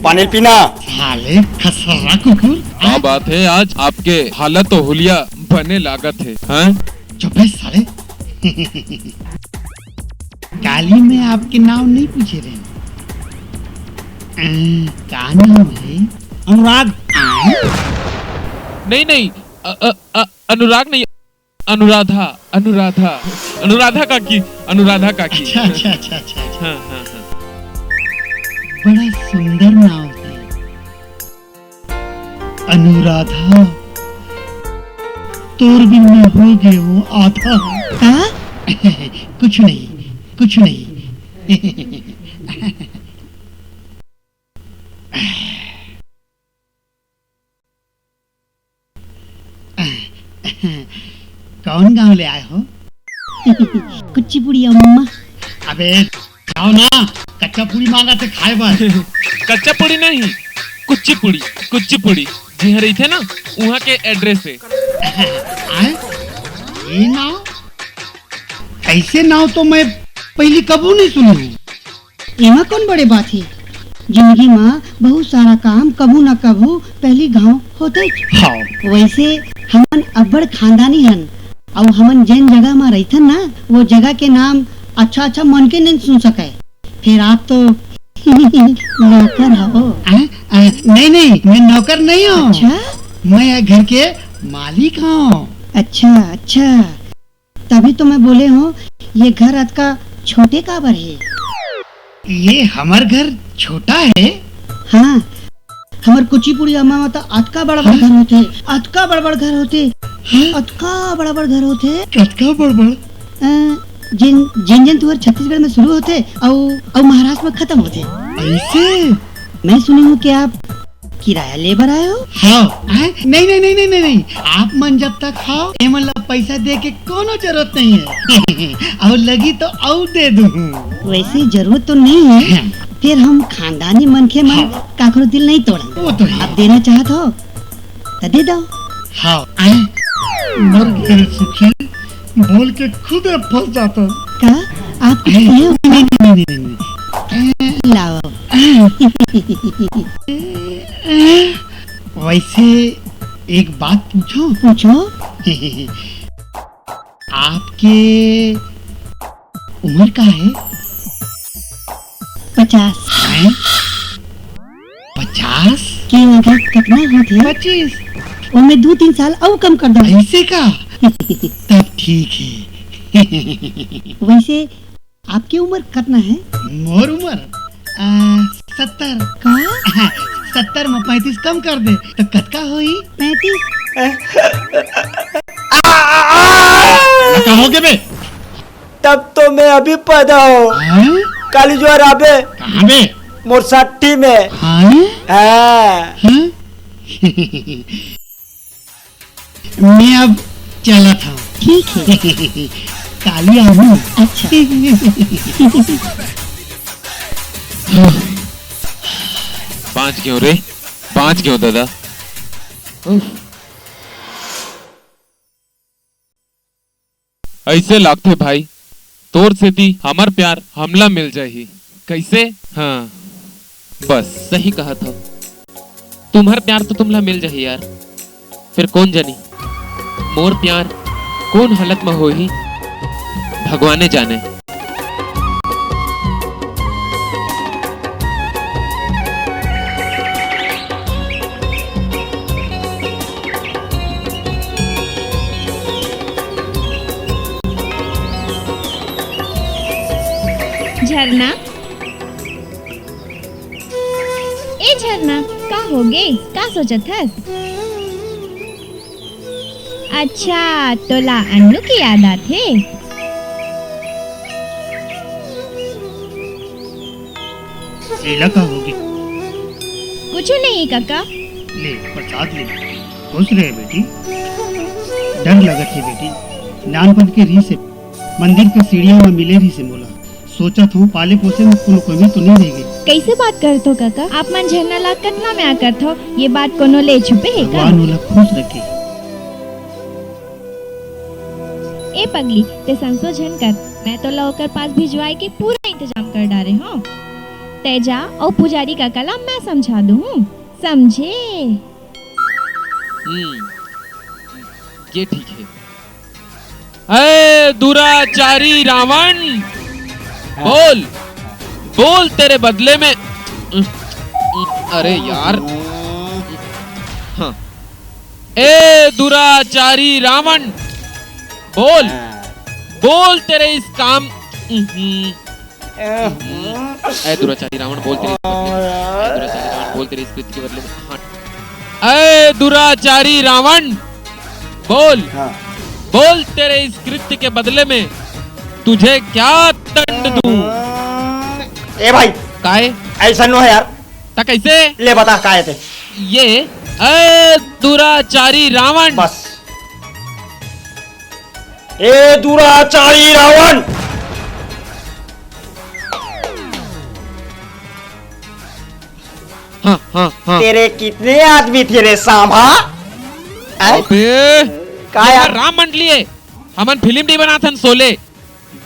पानी पीना। साले खसरा कुकुर। का बात है, आज आपके हालत तो हुलिया बने लागत है, हैं? चुप है साले। काली मैं आपके नाम नहीं पूछे रहे। अ, का नाम है? अनुराग। नहीं, नहीं, अ, अ, अ, अनुराग नहीं, अनुराधा, अनुराधा, अनुराधा काकी, अनुराधा काकी। अच्छा, अच्छा, अच्छा, अच्छा, अच्छा। हाँ, हाँ, हाँ। बड़ा सुंदर नाम है। अनुराधा, तोर बिन मैं हो गए हूँ आधा। का? कुछ नहीं, कुछ नहीं। कौन गांव ले आए हो? कुचिपुड़ी अम्मा। अबे जाओ ना, कच्चा पूड़ी मांगा थे खाए बर। कच्चा पूड़ी नहीं, कुचिपुड़ी, कुचिपुड़ी। जिहाँ रहिथे ना, उहाँ के address है। आए? ये नाव? ऐसे नाव तो मैं पहली कबू नहीं सुनी हूँ। एमा कौन बड़े बात हे? जिंदगी म बहुत सारा काम कभू न कभू पहली घाव होथे। हाँ। वैसे हमन अब्बड़ खानदानी हन, अउ हमन जेन जगह म रहिथन ना, वो जगह के नाम अच्छा-अच्छा मन के नइ सुन सकय। फेर आप तो नौकर हवो। आ, आ, नहीं, नहीं, मैं नौकर नहीं हूँ। अच्छा? मैं ये घर के मालिक हूँ। अच्छा, अच्छा। तभी तो मैं बोले हूँ, ये घर अतका छोटे काबर हे? ये हमर घर छोटा हे? हाँ, हमर कुचिपुड़ी अम्मा म तो अतका बड़-बड़ हाँ? घर होथे, अतका बड़-बड़ घर होथे, हाँ? अतका बड़-बड़ घर होथे। कतका बड़-बड़? अ, जेन, जेन, जेन तुहर छत्तीसगढ़ में शुरू होथे, अउ, अउ महाराष्ट्र में खत्म होथे। ऐसे? मैं सुनी हूँ कि आप किराया ले बर आए हो? हाँ। हैं? नहीं, नहीं, नहीं, नहीं, नहीं, नहीं। आप मन जब तक हव, एमन ला पैसा दे के कोनो जरूरत नहीं है। अउ लगी तो अउ दे दूँ। वैसे जरूरत तो नहीं है, हाँ। फिर हम खानदानी मनखे मन हाँ। काकरो दिल नहीं तोड़न। वो तो है। अब देना चाहत हो, तो दे दो। हाँ। हैं? मर गए सुखी। बोल के खुद फंस जाता। का? आप कुछ नहीं, कहे हो? नहीं, नहीं, नहीं, नहीं, नहीं, नहीं। लाओ। वैसे एक बात पूछो? पूछो। आपके उम्र का है? पचास। हैं? पचास? के अगर कतना होत हे? पच्चीस। ओमे दू तीन साल अउ कम कर दो। ऐसे का? तब ठीक है। वैसे आपके उम्र कतना है? मोर उम्र, आ, सत्तर। का? सत्तर में पैंतीस कम कर दे, तो कतका होई? पैंतीस। का हो गे बे? तब तो मैं अभी पैदा हो। हाँ? काली जुआर आबे। कहाँ बे? मोर साठी में। हाँ? हाँ। हाँ? मैं अब चलत हूँ। ठीक है। काली आऊँ। अच्छा। बाँच गेंव रे, बाँच गेंव दादा। उफ। अइसे लागथे भाई, तोर सेती हमर प्यार हमला मिल जाही। कइसे? हाँ, बस। सही कहत हव। तुम्हर प्यार तो तुमला मिल जाही यार। फेर कोन जनी, मोर प्यार कोन हालत म होही, भगवाने जाने। झरना, ए झरना, का होगे? का सोचत हस? अच्छा, तोला अन्नू के याद आथे? एला का होगे? कुछु नहीं, काका। ले, प्रसाद ले। खुश रहे, बेटी। डर लगत हे, बेटी। नानपन के रिहिस हे। मंदिर के सीढ़िया म मिले रिहिस हे मोला। सोचत हूँ, पाले पोसे म कोनो कमी तो नहीं रह गई। कइसे बात करथो काका? आप मन झरना ला कतना मया करथो, ये बात कोनो ले छुपे हे का? भगवान ओला खुश रखे। ए पगली, ते संसो झन कर, मैं तोला ओकर पास भिजवाए के पूरा इंतजाम कर डारे हंव। तैं जा अउ पुजारी काका ला मैं समझा दूहूं, समझे? हम्म, ये ठीक है। ए दुराचारी रावण, हाँ। बोल, बोल तेरे बदले में। अरे यार, हाँ। ए दुराचारी रावण, बोल, हाँ। बोल तेरे इस काम, हम्म। ए दुराचारी रावण, बोल तेरे इस बदले में, ए दुराचारी रावण, बोल तेरे इस कृत्य के बदले में, हाँ। ए दुराचारी रावण, बोल, हाँ। बोल तेरे इस कृत्य के बदले में तुझे क्या दंड दूं? ए भाई, काय? ऐसा नो है यार। त कैसे? ले बता काय ते। ये, ए दुराचारी रावण। बस। ए दुराचारी रावण। हाँ, हाँ, हाँ। तेरे कितने आदमी थे रे सांभा? हैं? अबे, का ये यार? राम मंडली है, हमन फिल्म नहीं बनाथन, शोले।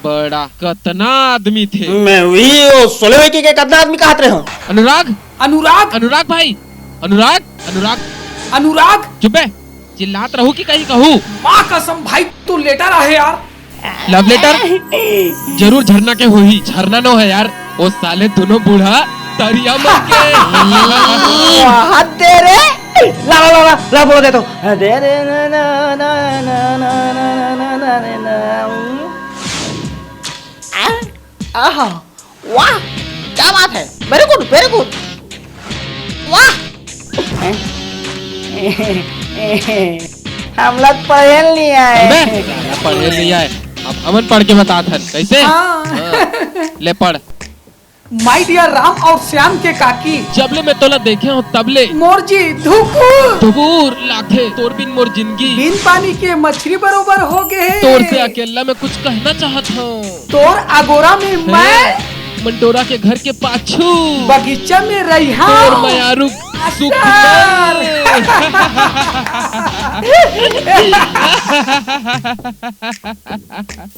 बड़ा, कतना आदमी थे? मैं वही, वो शोले में के, के कतना आदमी कहत रहे हो? अनुराग, अनुराग, अनुराग भाई, अनुराग, अनुराग। अनुराग। चुप बे, चिल्लात रहू कि कहीं कहू? माँ कसम भाई, तू लेटा रहे यार। लव लेटर जरूर झरना के होही। झरना नो है यार, वो साले दोनों बूढ़ा तरिया मन के। वाह, दे रे। ला, ला, ला, ला, ला, बोल दे तो। दे रे, ना, ना, ना। आ, आहा, वाह, क्या बात है, very good, very good, वाह। हम लोग पढ़े नहीं आए। अबे, साला पढ़े नहीं आए, अब हमन पढ़ के बतात हन, कैसे? हाँ। हाँ, ले पढ़। My dear राम और श्याम के काकी। जब ले मैं तोला देखे हूँ, तब ले। मोर जी धुकुर। धुकुर लागे, तोर बिन मोर जिंदगी। बिन पानी के मछली बरोबर हो गे हे। तोर से अकेला मैं कुछ कहना चाहत हूँ। तोर अगोरा में मैं। मंडोरा के घर के पाछू। बगीचा में रहिहा। तोर मयारू सुख।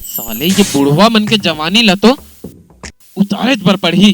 साले ये बुढ़वा मन के जवानी ला तो उतारेच बर पड़ही।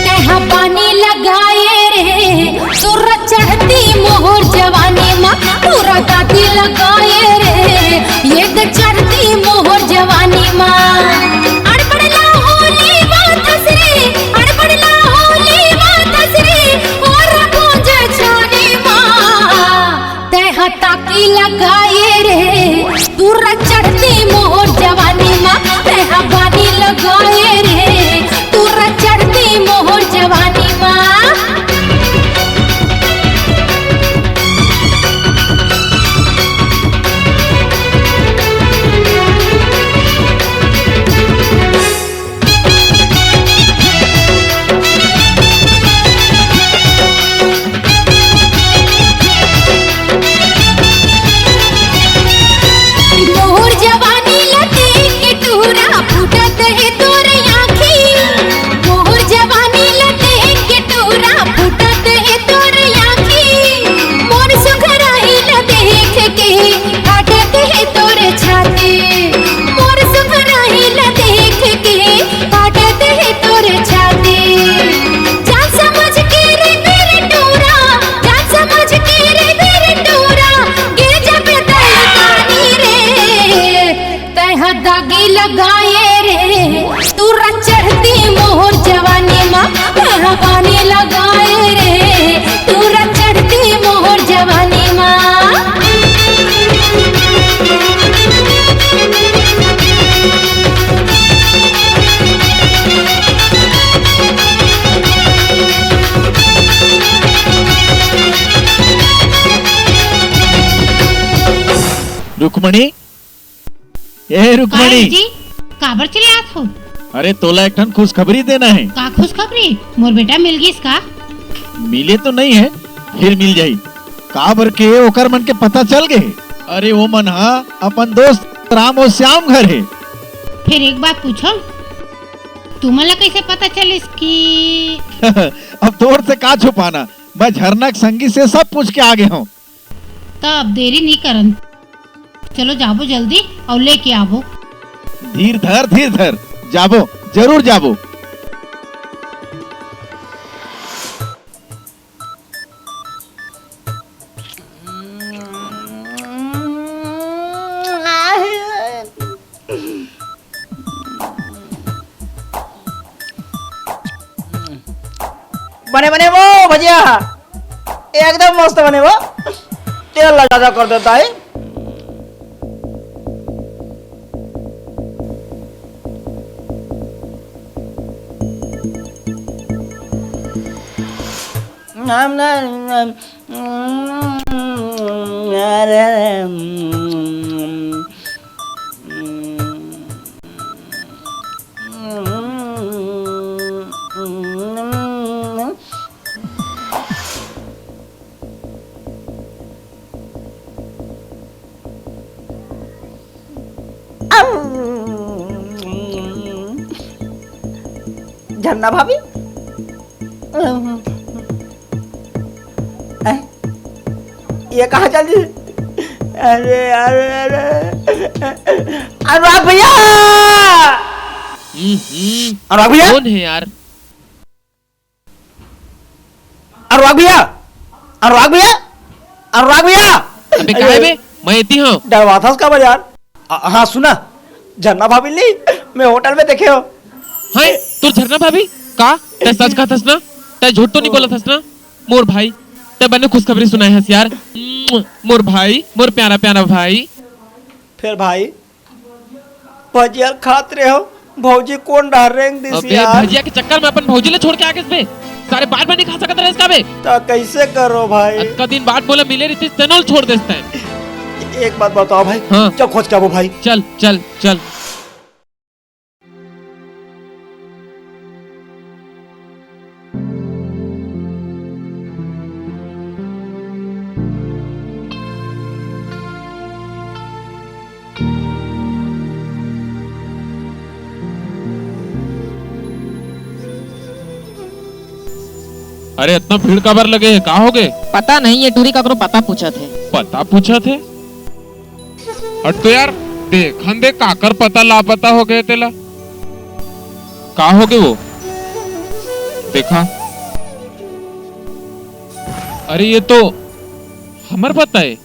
तेहा पानी लगाए रे, तोर चढ़ती मोर जवानी मा, पूरा दादी लगाए रे, रुक्मणी, ए का रुक्मणी। जी? काबर चिल्लात हो? अरे, तोला एक ठन खुशखबरी देना हे। का खुशखबरी? मोर बेटा मिल गिस का? मिले तो नहीं है, फिर मिल जाही। काबर के ओकर मन के पता चल गे हे। अरे, वो मन हा अपन दोस्त राम और श्याम घर हे। फिर एक बात पूछो, तुमन ला कैसे पता चलिस कि अब तोर से का छुपाना, मैं झरना के संगी से सब पूछ के आ गे हूँ। त अब देरी नी करन, चलो जाबो जल्दी अउ लेके आबो। धीर धर, धीर धर, जाबो, जरूर जाबो। बने बने वो भजिया, एकदम मस्त बने वो। तेल ला ज्यादा कर देता है। झरना भाभी, ए, ये कहाँ चल दी? अरे, अरे, अरे, अनुराग भैया! हम्म, हम्म। अनुराग भैया? कौन है यार? अनुराग भैया, अनुराग भैया, अनुराग भैया। अबे, काहे बे? मैं एती हूँ। डरवाथस काबर यार? अ, हाँ, सुना, झरना भाभी ली मैं होटल में देखे हो। हाय, तोर झरना भाभी? का? तै सच कहथस ना? तै झूठ तो नहीं बोलत हस ना? मोर भाई, तै बने खुशखबरी सुनाए हस यार। मोर भाई, मोर प्यारा प्यारा भाई। फिर भाई, भजिया ल खात रहे हो, भौजी कोन डहर रेंग दिस अबे, यार? भजिया के चक्कर में अपन भौजी ले छोड़ के आ गेस बे। सारे बार बार नहीं खा सकत रहेस का बे? त कैसे करो भाई? अतका दिन बाद मोला मिले रहितिस, तेनो ल छोड़ देस तैं। एक बात बताओ भाई, हाँ। चल खोज के आबो भाई। चल, चल, चल। अरे, इतना भीड़ काबर लगे हे? का हो गे? पता नहीं, ये टूरी काकरो पता पूछत हे। पता पूछत हे? हट तो यार, देखन दे, काकर पता लापता हो गे तेला। का हो गे वो? देखा। अरे, ये तो हमर पता हे।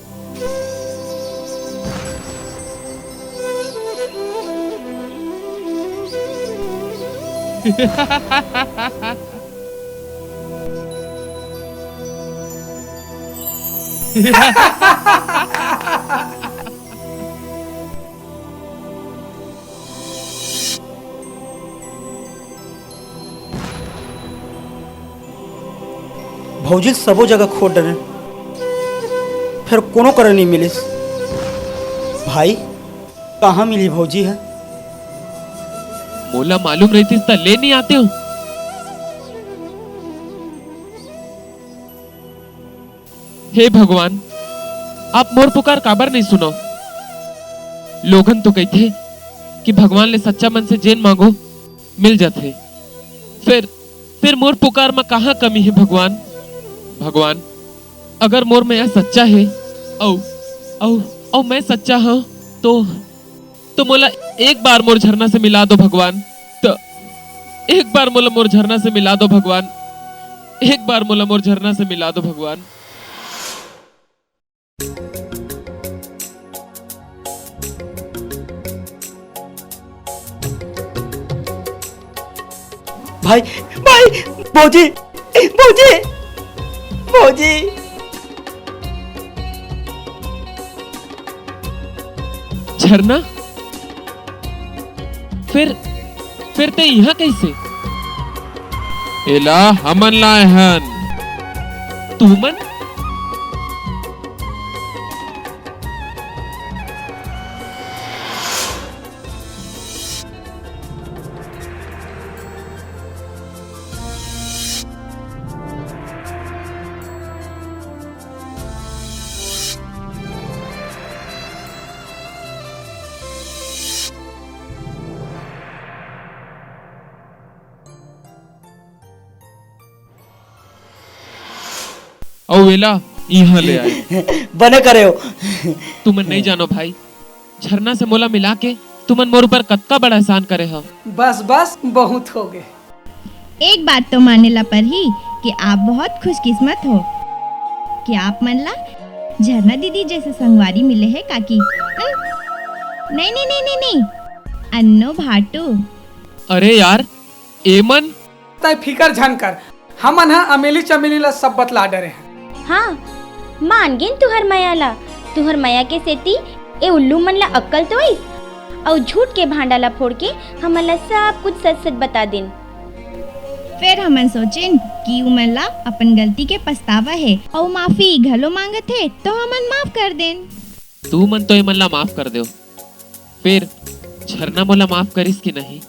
भौजी ल सबो जगह खोज डरेन, फेर कोनो करा नइ मिलिस। भाई, कहाँ मिलही भौजी ह? मोला मालूम रहितिस त ले नइ आतेंव। हे भगवान, आप मोर पुकार काबर नइ सुनव? लोगन तो कहिथे कि भगवान ले सच्चा मन से जेन मांगो, मिल जाथे। फेर, फेर मोर पुकार म कहाँ कमी हे भगवान? भगवान, अगर मोर मया सच्चा हे, अउ, अउ, अउ मैं सच्चा हंव, तो तो मोला एक बार मोर झरना से मिला दो भगवान, तो एक बार मोला मोर झरना से मिला दो भगवान, एक बार मोला मोर झरना से मिला दो भगवान। भाई, भाई, भौजी, भौजी, भौजी। झरना, फेर, फेर तैं इहाँ कइसे? एला हमन लाए हन। तुमन? अउ एला इहां ले आए। बने करे हो। तुमन नइ जानो भाई, झरना से मोला मिला के तुमन मोर ऊपर कतका बड़ा एहसान करे हव। बस बस, बहुत होगे। एक बात तो माने ला परही कि आप बहुत खुशकिस्मत हो कि आप मन ला झरना दीदी जैसे संगवारी मिले हे काकी। हम्म? नहीं, नहीं, नहीं, नहीं, नहीं। अन्नो भाटू। अरे यार, ए मन। तैं फिकर झन कर, हमन ह अमेली चमेली ला सब बतला डरे हन। हाँ, मान गेन तुहर मया ला। तुहर मया के सेती ए उल्लू मन ला अक्कल तो आइस, अउ झूठ के भांडा ला फोड़ के हमन ला सब कुछ सच-सच बता देन। फेर हमन सोचेन कि उमन ला अपन गलती के पछतावा हे अउ माफी घलो मांगत हे, तो हमन माफ कर देन। तुमन तो एमन ला माफ कर देव, फेर झरना मोला माफ करिस कि नहीं?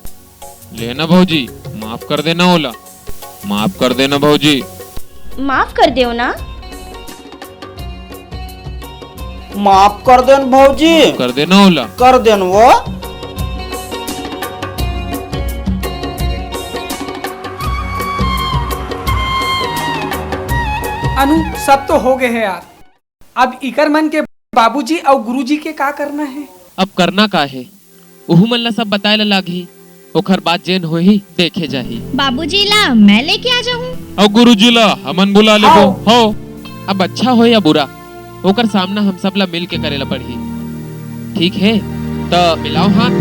ले ना भौजी, माफ कर देना ओला, माफ कर देना भौजी। माफ कर देव ना। माफ कर देन भौजी। माफ कर देना ओला। कर देन वो। अनु, सब तो होगे हे यार, अब इकर मन के बाबूजी अउ गुरुजी के का करना हे? अब करना का हे? उहू मन ला सब बताए ला लागही। ओखर बाद जेन होही, देखे जाही। बाबूजी ला मैं लेके आ जाहूं। अउ गुरुजी ला हमन बुला लेबो। हव। हव। अब अच्छा हो या बुरा, ओकर सामना हम सब ला मिल के करे ला पड़ही। ठीक हे, त मिलाओ हाथ।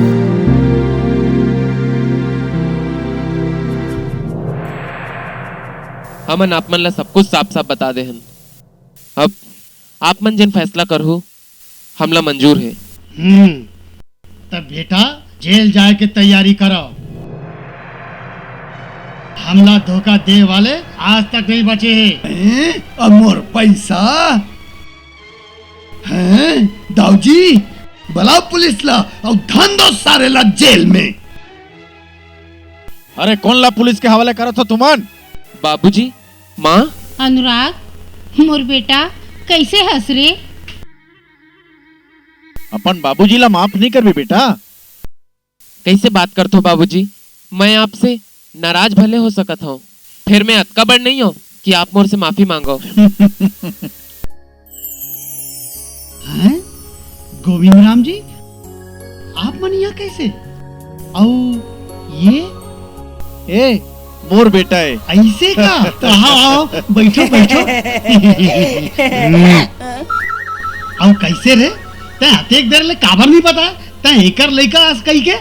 हमन आप मन ला सब कुछ साफ-साफ बता दे हन। अब आप मन जेन फैसला करहू, हमला मंजूर हे। हम्म, त बेटा, जेल जाए के तैयारी करो। हमला धोखा दे वाले आज तक नहीं बचे हे। हैं? अब मोर पैसा? हैं? दाऊजी, बुलाओ पुलिस ला अउ धन दो सारे ला जेल में। अरे, कोन ला पुलिस के हवाले करत हो तुमन? बाबूजी, माँ। अनुराग, मोर बेटा, कैसे हस रे? अपन बाबूजी ला माफ नहीं करबे बेटा। कैसे बात करत हो बाबूजी? मैं आपसे नाराज भले हो सकत हूँ, फिर मैं अतका बड़ नहीं हूँ कि आप मोर से माफी मांगो। हैं? गोविंद राम जी, आप मन यहाँ कैसे? अउ ये? ए, मोर बेटा हे। ऐसे का? तो आओ, आओ, बैठो, बैठो। अउ कैसे रे? तैं अतेक देर ले काबर नहीं बताए? तैं एकर लइका अस कहिके?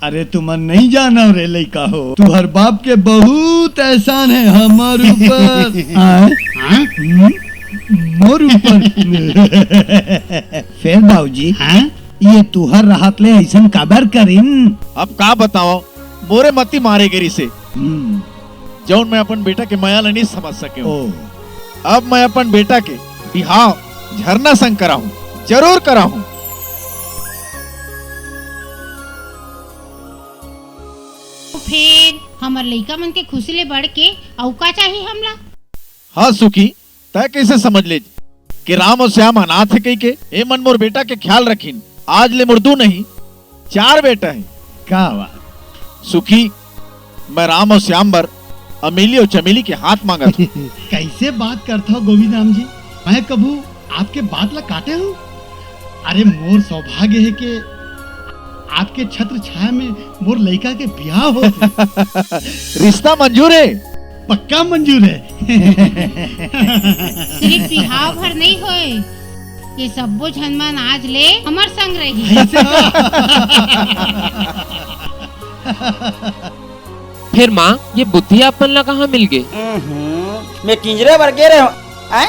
अरे तुमन नहीं जानव रे लइका हो, तुहर बाप के बहुत एहसान हे हमर ऊपर। आय? हाँ? हम्म? मोर ऊपर। फेर बाबूजी, हाँ? ये तुहर रहत ले अइसन काबर करिन? अब का बताओ, मोरे मती मारे गे रिसे। हम्म। जौन मैं अपन बेटा के मया ल नहीं समझ सके हूँ। ओ। अब मैं अपन बेटा के बिहाव झरना संग कराहूँ, जरूर कराहूँ। फेर हमर लइका मन के खुशी ले बढ़ के अउ का चाही हमला? हाँ सुखी, तैं कैसे समझ ले कि राम अउ श्याम अनाथ हे कहिके? ए मन मोर बेटा के ख्याल रखिन। आज ले मोर दू नहीं, चार बेटा हे। का बात? सुखी, मैं राम अउ श्याम बर अमेली अउ चमेली के हाथ मांगत हूँ। कैसे बात करत हव गोविंद राम जी? मैं कभू आपके बात ला काटे हूँ? अरे मोर सौभाग्य हे के आपके छत्र छाया में मोर लइका के बिहाव हो। रिश्ता मंजूर हे? पक्का मंजूर हे। सिर्फ बिहाव भर नहीं होए, ये सब्बो झन मन आज ले हमर संग रही। ऐसे का? फेर माँ, ये बुद्धि आप मन ला कहाँ मिल गे? हम्म, मैं किंजरे बर गे रहे हूँ। आय?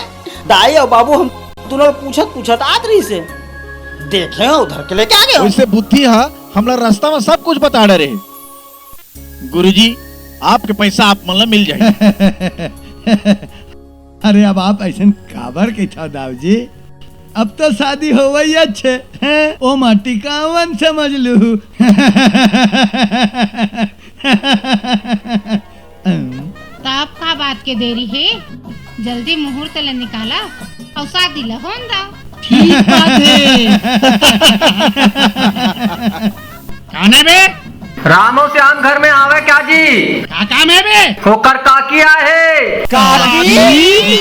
दाई अउ बाबू हम दूनों ल पूछत पूछत आत रहिस हे। देखे हो उधर के लेके आ गए हो। वैसे बुद्धि हा हमला रास्ता में सब कुछ बता डरे हे। गुरुजी, आपके पैसा आप मन ला मिल जाही। अरे अब आप ऐसन काबर कहिथव दाऊ जी? अब तो शादी होवइयाच हे, हैं? ओ माटी कावन समझ लू। तब का बात के देरी हे, जल्दी मुहूर्त ले निकाला अउ शादी ला होन दा। ठीक बात हे। काने बे? रामो श्याम घर में आवे क्या जी? का काम हे बे? ओकर काकी आए हे। काकी?